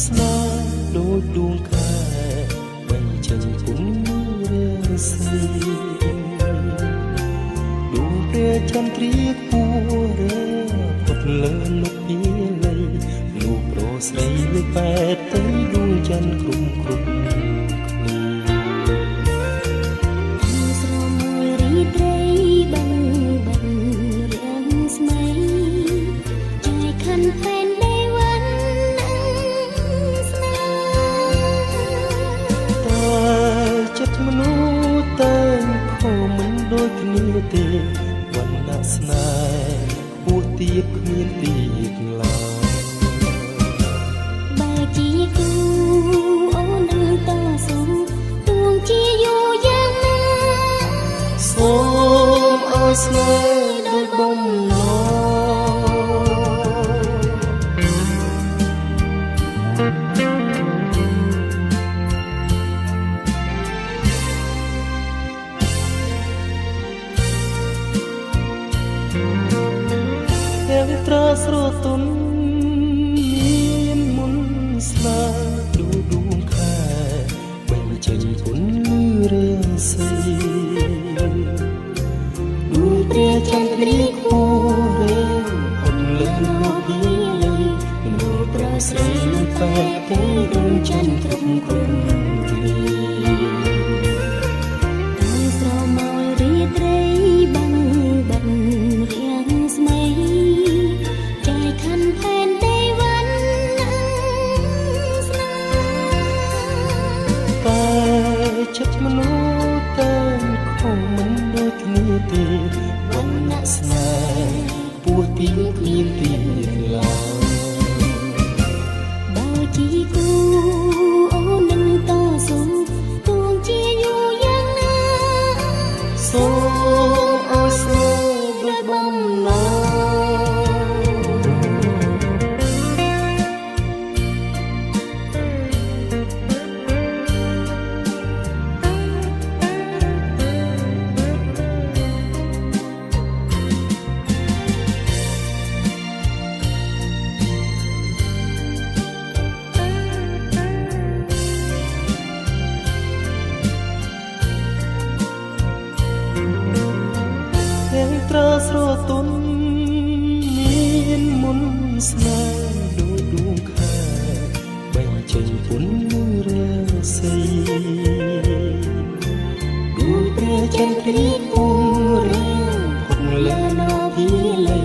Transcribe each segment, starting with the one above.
ស្នេហ៍ដូចដួងខែបញ្ចេញពន្លឺរាសីដួងព្រះចន្ទ្រាគួរផុតលើលោកពីលៃលោកប្រុសស្រីលើបែតទៅដួងច័ន្ទគ្រប់គ្រប់គ្នាស្រមោលរីត្រីបិនបិនរាំងស្មៃចាយខណ្ឌផែនដីវណ្ណស្នេហ៍តែចិត្តមនុស្សតែខំមិនដូចគ្នាទេវណ្ណៈស្នេហ៍ខ្ពស់ទាបគ្មានទៀតឡើយបើជាគូអូននឹងតស៊ូទួងជាយូរយ៉ាងណាសូមឲ្យស្នេហ៍ដូចបំណងទាំងត្រាស្រទុនមានមុនស្នេហ៍ដូចដួងខែបញ្ចេញពន្លឺរាសីដួងព្រះចន្ទ្រាគួរផុតលើលោកពីលៃមនុស្សប្រុសស្រីលបែកទៅដួងច័ន្ទគ្រប់គ្រប់គ្នាតែស្រមោលរីត្រីបិនបិនរាំងស្មៃចាយខណ្ឌផែនដីវណ្ណស្នេហ៍តែចិត្តមនុស្សតែខំមិនដូចគ្នាទេវណ្ណៈស្នេហ៍ពោះទីគ្មានទៀតឡើយបើជាគូអូននឹងតស៊ូទួងជាយូរយ៉ាងណាសូមឲ្យស្នេហ៍ដូចបំណងទាំងត្រាស្រទុនមានមុនស្នេហ៍ដូចដួងខែបញ្ចេញពន្លឺរាសីដួងព្រះចន្ទ្រាគួរផុតលើនភាលៃ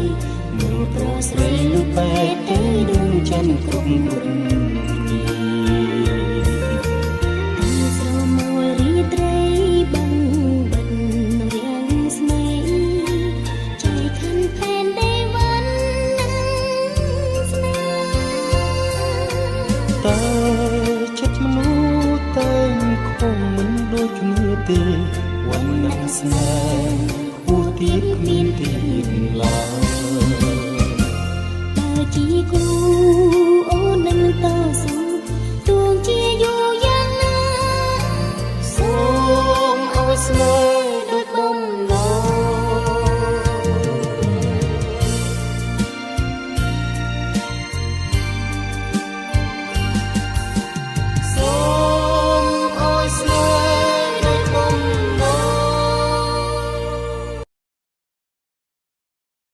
មនុស្សប្រុសស្រីលុបែកទៅដួងច័ន្ទគ្រប់គ្រប់គ្នាស្រមោលរីត្រីបិនបិនរាំងស្មៃចាយខណ្ឌផែនដីវណ្ណស្នេហ៍តែចិត្តមនុស្សតែខំមិនដូចគ្នាទេវណ្ណៈស្នេហ៍ខ្ពស់ទាបគ្មានទៀតឡើយ